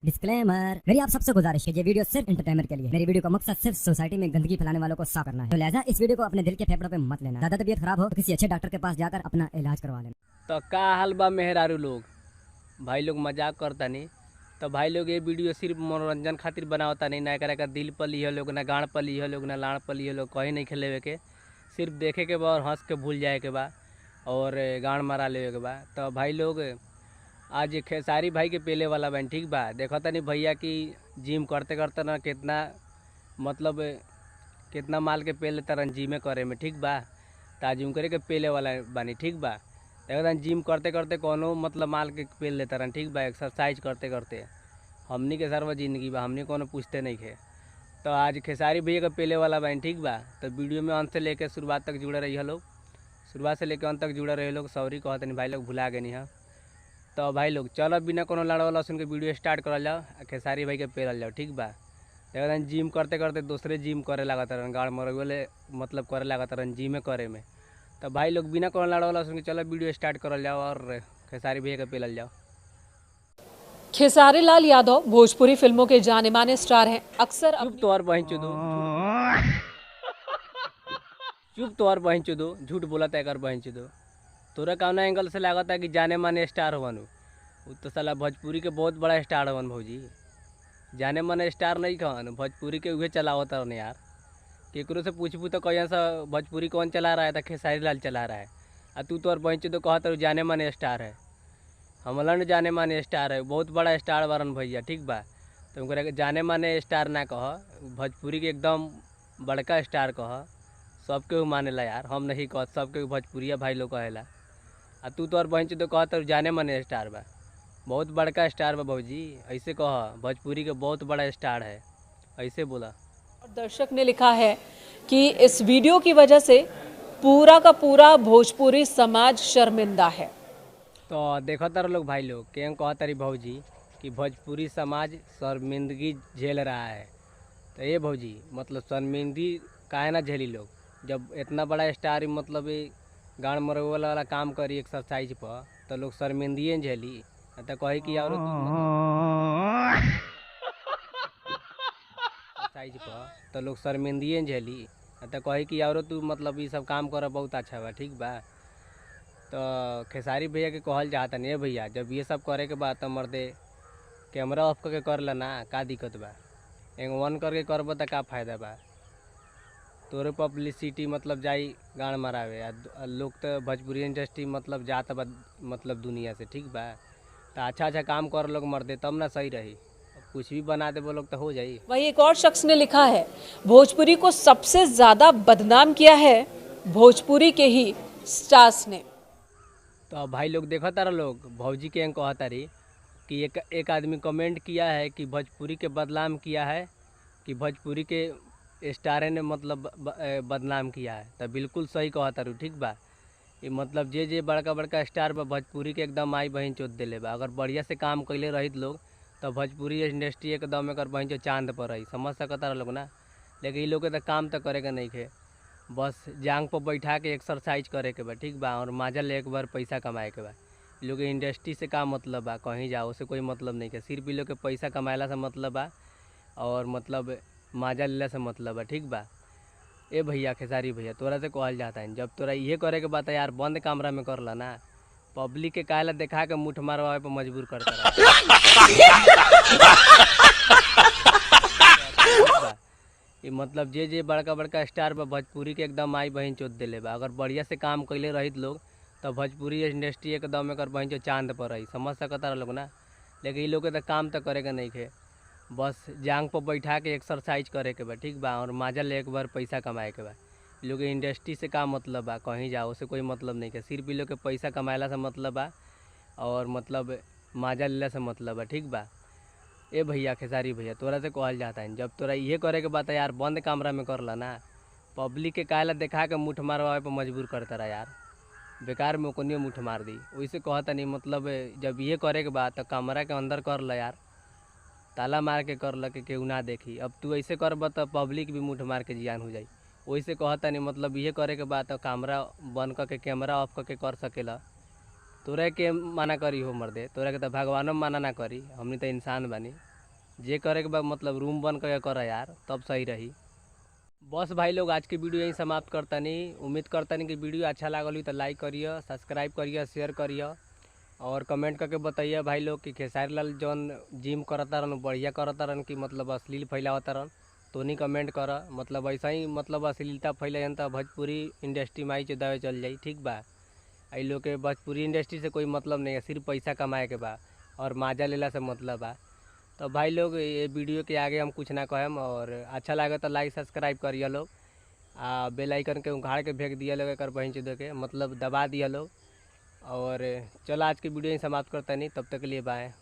Disclaimer, मेरी आप सबसे गुजारिश है, ये वीडियो सिर्फ एंटरटेनमेंट के लिए है। मेरी वीडियो का मकसद सिर्फ सोसाइटी में गंदगी फैलाने वालों को साफ करना है, तो लिहाजा इस वीडियो को अपने दिल के फेफड़ों पे मत लेना। ज्यादा तबीयत खराब हो तो किसी अच्छे डॉक्टर के पास जाकर अपना इलाज करवा लेना। तो का हाल बा मेहरारू लोग, भाई लोग मजाक करतानी। तो भाई लोग ये वीडियो सिर्फ मनोरंजन खातिर बनावतानी, ना एकरा के दिल पर लिह लोग, ना गाड़ पर लिह लोग, ना लाड़ पर लिह लोग, कहीं नहीं खेलेवे के, सिर्फ देखे के बा और हंस के भूल जाए के बा और गाड़ मारा लेवे के बा। तो भाई लोग आज खेसारी भाई के पेले वाला बन, ठीक बा। देखो तनी भैया कि जिम करते करते ना कितना मतलब कितना माल के पेले तरन जिमे करे में, ठीक बा। तो आज उनकरे के पेले वाला बानी, ठीक बा। देखो तनी जिम करते करते कोनो मतलब माल के पेल लेता रहन, ठीक बा। एक्सरसाइज करते करते हमनी के सर्व जिंदगी बा, हमनी कोनो पूछते नहीं खे। तो आज खेसारी भैया के पेले वाला बानी, ठीक बा। तो वीडियो में अंत से लेकर शुरुआत तक जुड़े रही लोग, शुरुआत से लेकर अंत तक जुड़े रहे लोग। सॉरी कहते नहीं भाई लोग, भुला गए नहीं। हाँ तो भाई लोग चलो बिना कोनो लड़ वाला सुन के वीडियो स्टार्ट करल जाओ, खेसारी भाई के पेरल जाओ, ठीक बा। देखो जिम करते करते दूसरे जिम करे लागत रहन, गाड़ मरगोले मतलब करे लागत रहन जिमे करे में। तो भाई लोग बिना कोनो लड़ वाला सुन के चलो वीडियो स्टार्ट करल जाओ और खेसारी भैया के पेलल जाओ। खेसारी लाल यादव भोजपुरी फिल्मों के जाने माने स्टार हैं। अक्सर चुप तो और बहन चुदो, चुप तो और बहन चुदो, झूठ बोला तय कर बहन चुदो। तोरा कौना एंगल से लागत है कि जाने माने स्टार हवन? उ तो साला भोजपुरी के बहुत बड़ा स्टार हवन भौजी, जाने माने स्टार नहीं खवन, भोजपुरी के उहे चलावत रहन यार। केकरो से पूछबू तो कहिया से भोजपुरी कौन चला रहा है, तो खेसारी लाल चला रहा है। आ तू तोर बहन चुदो कहत रहो जाने माने स्टार है, हमलन जाने माने स्टार है, बहुत बड़ा स्टार बारन भैया, ठीक बा। तो उनकरा के जाने माने स्टार ना कह, भोजपुरी के एकदम बड़का स्टार कह, सबके उ मानेला यार, हम नहीं कहत, सबके भोजपुरिया भाई लोग कहेला। आ तू तोर बहन चुदो कहत जाने माने स्टार बा, बहुत बड़का स्टार बा भौजी, ऐसे कह, भोजपुरी के बहुत बड़ा स्टार है, ऐसे बोला। और दर्शक ने लिखा है कि इस वीडियो की वजह से पूरा का पूरा भोजपुरी समाज शर्मिंदा है। तो देखो तार लोग भाई लोग कें कह तारी भौजी कि भोजपुरी समाज शर्मिंदगी झेल रहा है। तो ये भौजी मतलब शर्मिंदगी काहे ना झेली लोग, जब इतना बड़ा स्टार मतलब गाड़ मरवे वाला काम करी एक्सरसाइज पर, तो लोग शर्मिंदगी झेली। तो कही कि और एक्सरसाइज पर तो लोग शर्मिंदगी झेली, तो कही कि और तू मतलब ये सब काम कर बहुत अच्छा बा, ठीक बा। तो खेसारी भैया के कहल जाता नहीं भैया, जब ये सब करे के बाद तो मर्दे कैमरा ऑफ करके कर लेना, का दिक्कत बा? एगो ऑन करके करब तो का फायदा बा? तोरे पब्लिसिटी मतलब जाई गाड़ मरावे, आ लोग तो भोजपुरी इंडस्ट्री मतलब जात बा मतलब दुनिया से, ठीक बा। तो अच्छा अच्छा काम कर लोग मर्दे तब ना सही रही, कुछ भी बना दे वो लोग तो हो जाई। वही एक और शख्स ने लिखा है, भोजपुरी को सबसे ज़्यादा बदनाम किया है भोजपुरी के ही स्टार्स ने। तो भाई लोग देखो तारा लोग भौजी के कह तारी कि एक आदमी कमेंट किया है कि भोजपुरी के बदनाम किया है, कि भोजपुरी के स्टार ने मतलब बदनाम किया है। तो बिल्कुल सही कह तारू, ठीक बा। ये मतलब जे जे बड़का बड़का स्टार बा भोजपुरी के एकदम माई बहन चोत दिले बा। अगर बढ़िया से काम कैले रहित लोग तो भोजपुरी इंडस्ट्री एकदम एक बहन चो चांद पर रही, समझ सकता लोग ना। लेकिन ये लोग के तो काम तो करे के नहीं खे, बस जांग पर बैठा के एक्सरसाइज करे के बा, ठीक बा, और मजा ले एक बार पैसा कमाए के बा। लोग के इंडस्ट्री से का मतलब बा, कहीं जाओ उसे कोई मतलब नहीं के, सिर्फ ये लोग के पैसा कमाएला से मतलब बा और मतलब मजा लेला से मतलब बा, ठीक बा। ए भैया खेसारी भैया तोरा से कहल जाता है, जब तोरा ये करे के बात यार बंद कमरा में कर ला ना, पब्लिक के काहे ला देखा के मुठ मारवावे पर मजबूर करता रहा। ये मतलब जे जे बड़का बड़का स्टार बा भोजपुरी के एकदम माई बहन चोत दिले बा। अगर बढ़िया से काम कैले रहित लोग तो भोजपुरी इंडस्ट्री एकदम एक बहन चो चांद पर रही, समझ सकता लोग ना। लेकिन ये लोग के तो काम तो करे के नहीं खे, बस जांग पर बैठा के एक्सरसाइज करे के बा, ठीक बा, और मजा ले एक बार पैसा कमाए के बा। लोग के इंडस्ट्री से का मतलब बा, कहीं जाओ उसे कोई मतलब नहीं के, सिर्फ ये लोग के पैसा कमाएला से मतलब बा और मतलब मजा लेला से मतलब बा, ठीक बा। ए भैया खेसारी भैया तोरा से कहल जाता है, जब तोरा ये करे के बात यार बंद कमरा में कर ला ना, पब्लिक के काहे ला देखा के मुठ मारवावे पर मजबूर करता रहा यार, बेकार में ओकनियो मुठ मार दी। वैसे कहता नहीं मतलब जब ये करे के बात तो कमरा के अंदर कर ला यार, ताला मार के कर ला के केहू ना देखी। अब तू ऐसे करब तो पब्लिक भी मुठ मार के जियान हो जाई। वैसे कहता नहीं मतलब ये करे के बात तो कमरा बंद करके कैमरा ऑफ करके कर सकेला, तोरा के मना करी हो मर्दे, तोरा के तो भगवानो मना ना करी, हमनी तो इंसान बानी। जे करे के बा मतलब रूम बंद करके कर यार, तब सही रही। बस भाई लोग आज के वीडियो यहीं समाप्त करतानी। उम्मीद करतानी कि वीडियो अच्छा लागल हुई तो लाइक करिए, सब्सक्राइब करिए, शेयर करिए और कमेंट करके बताइए भाई लोग कि खेसारी लाल जौन जिम करता रहन बढ़िया करता रहन कि मतलब अश्लील फैलावता रहन, तो नहीं कमेंट कर। मतलब ऐसा ही मतलब अश्लीलता फैलाइन तो भोजपुरी इंडस्ट्री में आई चुदावे चल जाई, ठीक बा। एहि लोग के भोजपुरी इंडस्ट्री से कोई मतलब नहीं है, सिर्फ पैसा कमाए के बा और माजा लेला से मतलब बा। तो भाई लोग ये वीडियो के आगे हम कुछ ना कहेम, और अच्छा लगे तो लाइक सब्सक्राइब करिए लोग, आ बेल आइकन के उघाड़ के फेंक दिया लोग एक बहन चोद के, मतलब दबा दिया लोग। और चलो आज के वीडियो ही समाप्त करता नहीं, तब तक के लिए बाय।